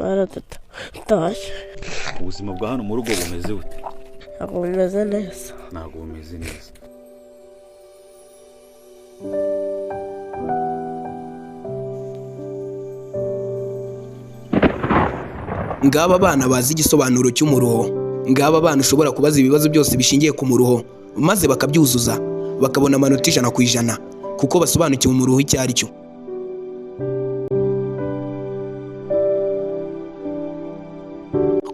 Baradutashye. Ubuzima bwa hano mu rugo bumeze bute? Ntabwo bumeze neza. Ntabwo bumeze neza. Ngaba abana bazi igisobanuro cy'umuruho, ngaba abana ushobora kubaza ibibazo byose bishingiye ku muruho maze bakabyuzuza bakabona amanota 100% kuko basobanukiwe umuruho icyo ari cyo.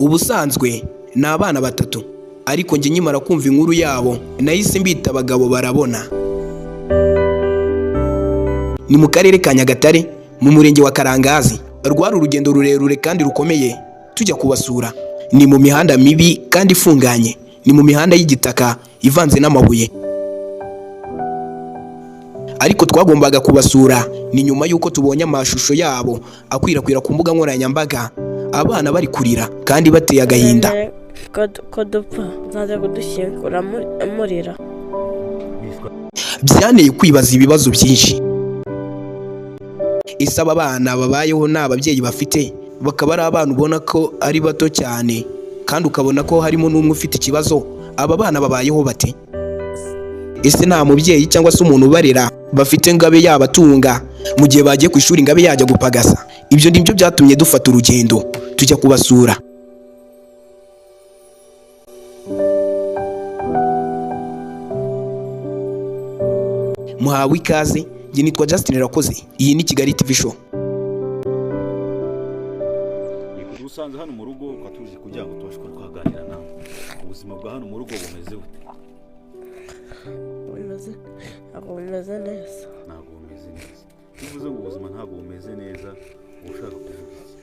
Ubusanzwe ni abana batatu, ariko njye nkimara kumva inkuru yabo nahise mbita abagabo barabona. Ni mu karere ka Nyagatare mu murenge wa Karangazi. Rwari urugendo rurerure kandi rukomeye tujya kubasura. Ni mu mihanda mibi kandi ifunganye, ni mu mihanda y'igitaka ivanze n'amabuye, ariko twagombaga kubasura. Ni nyuma y'uko tubonye amashusho yabo akwirakwira ku mbuga nkoranyambaga, abana bari kurira kandi bateye agahinda. Ko dupfa nzaza kudushyingura murira. Byanteye kwibaza ibibazo byinshi. Ese aba bana babayeho nta babyeyi bafite, bakaba ari abana ubona ko ari bato cyane kandi ukabona ko harimo n'umwe ufite ikibazo, aba bana babayeho bate? Ese nta mubyeyi cyangwa se umuntu ubarera bafite ngo abe yabatunga mu gihe bagiye ku ishuri, ngo abe yajya gupagasa? Ibyo nibyo byatumye dufata urugendo tujya kubasura. Muhawe ikaze, njye nitwa Justin Irakoze, iyi ni Kigali TV Show. Ubusanzwe hano mu rugo tukaba tuje kugira ngo tubashe kuba twaganira nawe. Ubuzima bwa hano mu rugo bumeze bute? Ntabwo bumeze neza. Ntabwo bumeze neza. Iyo uvuze ngo ubuzima ntabwo bumeze neza, uba ushaka kuvuga iki?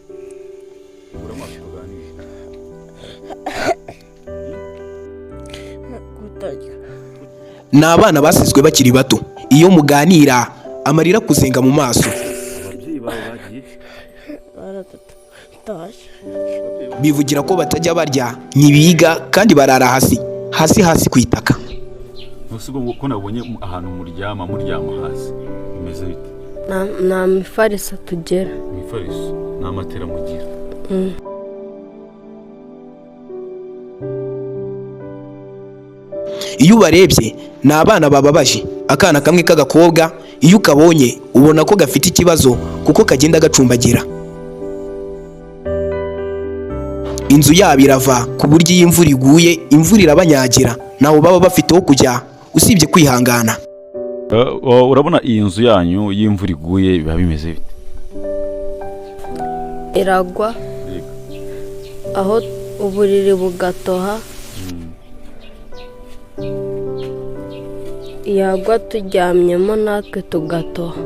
Ubura amaso tuganire. Kutarya. Ni abana basizwe bakiri bato, iyo muganira amarira akuzenga mu maso. Ababyeyi bawe bagiye? Baradutashye. Bivugira ko batajya barya, ntibiga kandi barara hasi hasi hasi ku itaka. Ntuse ubwo ko nabonye ahantu muryama hasi bimeze bite? Nta mifariso tugera. Imifariso nta matera mugira? Iyo ubarebye ni abana bababaje. Akana kamwe k'agakobwa iyo ukabonye ubona ko gafite ikibazo kuko kagenda gacumbagira. Inzu yabo irava ku buryo iyo imvura iguye imvura irabanyagira, ntaho baba bafite ho kujya usibye kwihangana. Urabona iyi nzu yanyu iyo imvura iguye biba bimeze bite? Iragwa aho uburiri bugatoha, yagwa turyamyemo natwe tugatoha.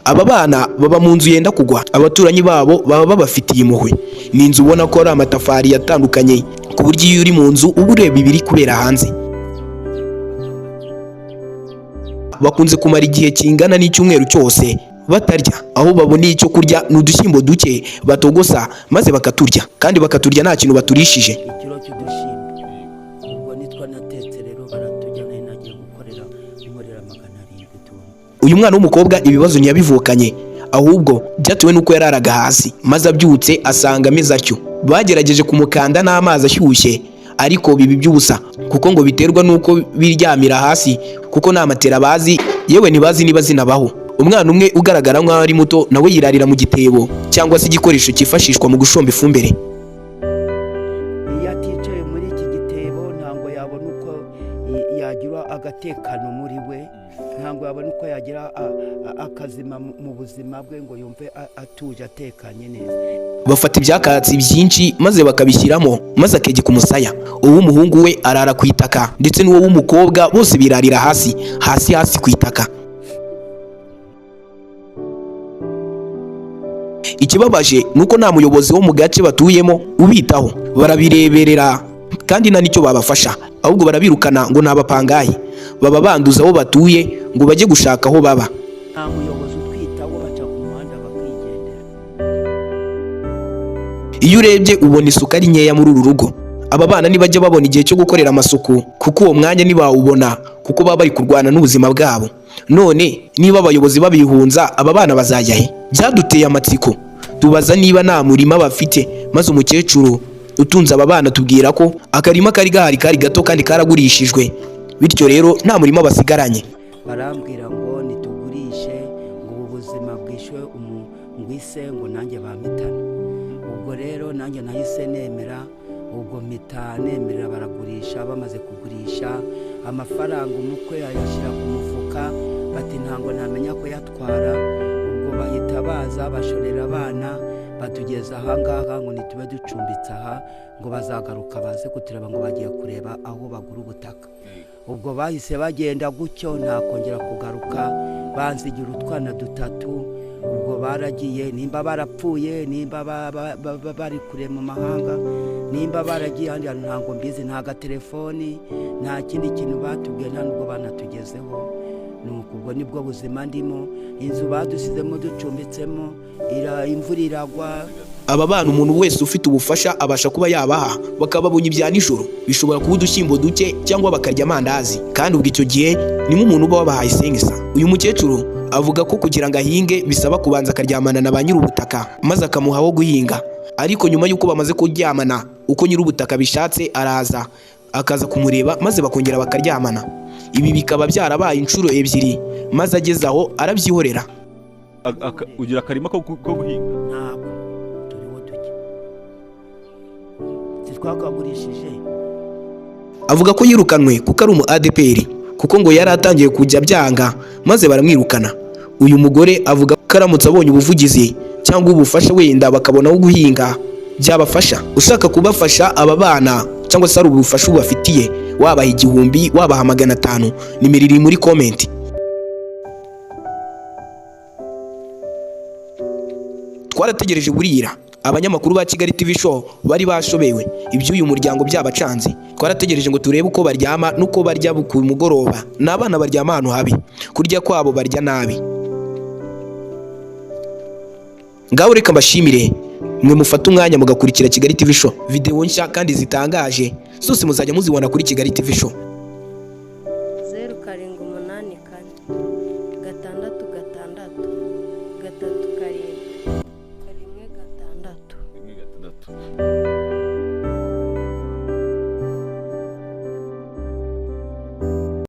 Aba bana baba mu nzu yenda kugwa, abaturanyi babo baba babafitiye impuhwe. Ni inzu ubona ko ari amatafari yatandukanye ku buryo iyo uri mu nzu uba ureba ibiri kubera hanze. Bakunze kumara igihe kingana n'icyumweru cyose batarya, aho baboneye icyo kurya ni udushyimbo duke batogosa maze bakaturya, kandi bakaturya nta kintu baturishije. Ikiro cy'udushyimbo ubwo nitwa natetse rero baraturya, nari nagiye gukorera inkorera 700 tubona. Uyu mwana w'umukobwa ibibazo ntiyabivukanye, ahubwo byatewe n'uko yararaga hasi maze abyutse asanga ameze atyo. Bagerageje kumukanda n'amazi ashyushye ariko biba iby'ubusa, kuko ngo biterwa n'uko biryamira hasi, kuko nta matera bazi, yewe ntibazi niba zinabaho. Umwana umwe ugaragara nk'aho ari muto nawe yirarira mu gitebo cyangwa se igikoresho cyifashishwa mu gushomba ifumbire. Iyo aticaye muri iki gitebo ntabwo yabona uko yagira agatekano muri we, ntabwo yabona uko yagira akazima mu buzima bwe ngo yumve atuje atekanye neza. Bafata ibyakatsi byinshi maze bakabishyiramo maze akegeka umusaya. Uw'umuhungu we arara ku itaka ndetse n'uwo w'umukobwa, bose birarira hasi hasi hasi ku itaka. Ikibabaje ni uko nta muyobozi wo mu gace batuyemo ubitaho, barabireberera kandi nta n'icyo babafasha, ahubwo barabirukana ngo ni abapangayi, baba banduza aho batuye ngo bajye gushaka aho baba. Nta muyobozi utwitaho, baca ku muhanda bakigendera. Iyo urebye ubona isuku ari nkeya muri uru rugo. Aba bana ntibajya babona igihe cyo gukorera amasuku, kuko uwo mwanya ntibawubona, kuko baba bari kurwana n'ubuzima bwabo. None niba abayobozi babihunza, aba bana bazajya he? Byaduteye amatsiko, tubaza niba nta murima bafite, maze umukecuru utunze aba bana tubwira ko akarima kari gahari kari gato kandi karagurishijwe, bityo rero nta murima basigaranye. Barambwira ngo nitugurishe, ngo ubu buzima bwishywe ngwise ngo nanjye bampitana. Ubwo rero nanjye nahise nemera, ubwo mpita nemerera baragurisha. Bamaze kugurisha, amafaranga umukwe ayashyira ku mufuka, bati ntabwo namenya kuyatwara. Ubwo bahita baza bashorera abana, batugeza ahangaha ngo ntitube ducumbitse aha, ngo bazagaruka baze kutureba, ngo bagiye kureba aho bagura ubutaka. Ubwo bahise bagenda gutyo, ntakongera kugaruka, banzigira utwana dutatu. Ubwo baragiye, nimba barapfuye, nimba bari kure mu mahanga, nimba baragiye ahandi hantu, ntabwo mbizi. Nta gatelefoni, nta kindi kintu batubwiye, nta nubwo banatugezeho. Nuko ubwo nibwo buzima ndimo. Inzu badusizemo ducumbitsemo, imvura iragwa. Aba bana umuntu wese ufite ubufasha abasha kuba yabaha, bakababonye ibya nijoro, bishobora kuba udushyimbo duke cyangwa bakarya amandazi, kandi ubwo icyo gihe ni nk'umuntu uba wabahaye sengisa. Uyu mukecuru avuga ko kugira ngo ahinge bisaba kubanza akaryamana na ba nyir'ubutaka, maze akamuha aho guhinga. Ariko nyuma y'uko bamaze kuryamana, uko nyir'ubutaka bishatse araza akaza kumureba, maze bakongera bakaryamana. Ibi bikaba byarabaye inshuro ebyiri, maze ageze aho arabyihorera. Ugira akarima ko guhinga? Ntabwo turiho tujya, twakagurishije. Avuga ko yirukanwe kuko ari umu ADPR, kuko ngo yari atangiye kujya byanga, maze baramwirukana. Uyu mugore avuga ko aramutse abonye ubuvugizi cyangwa ubufasha, wenda bakabona aho guhinga, byabafasha. Ushaka kubafasha aba bana cyangwa se ari ubufasha ubafitiye, wabaha 1000, wabaha 500, nimero iri muri comment. Twarategereje burira, abanyamakuru ba Kigali TV Show bari bashobewe iby'uyu muryango byabacanze. Twarategereje ngo turebe uko baryama n'uko barya ku mugoroba. Ni abana baryama ahantu habi, kurya kwabo barya nabi. Ngaho reka mbashimire mwe mufate umwanya mugakurikira Kigali TV Show. Video nshya kandi zitangaje zose muzajya muzibona kuri Kigali TV Show.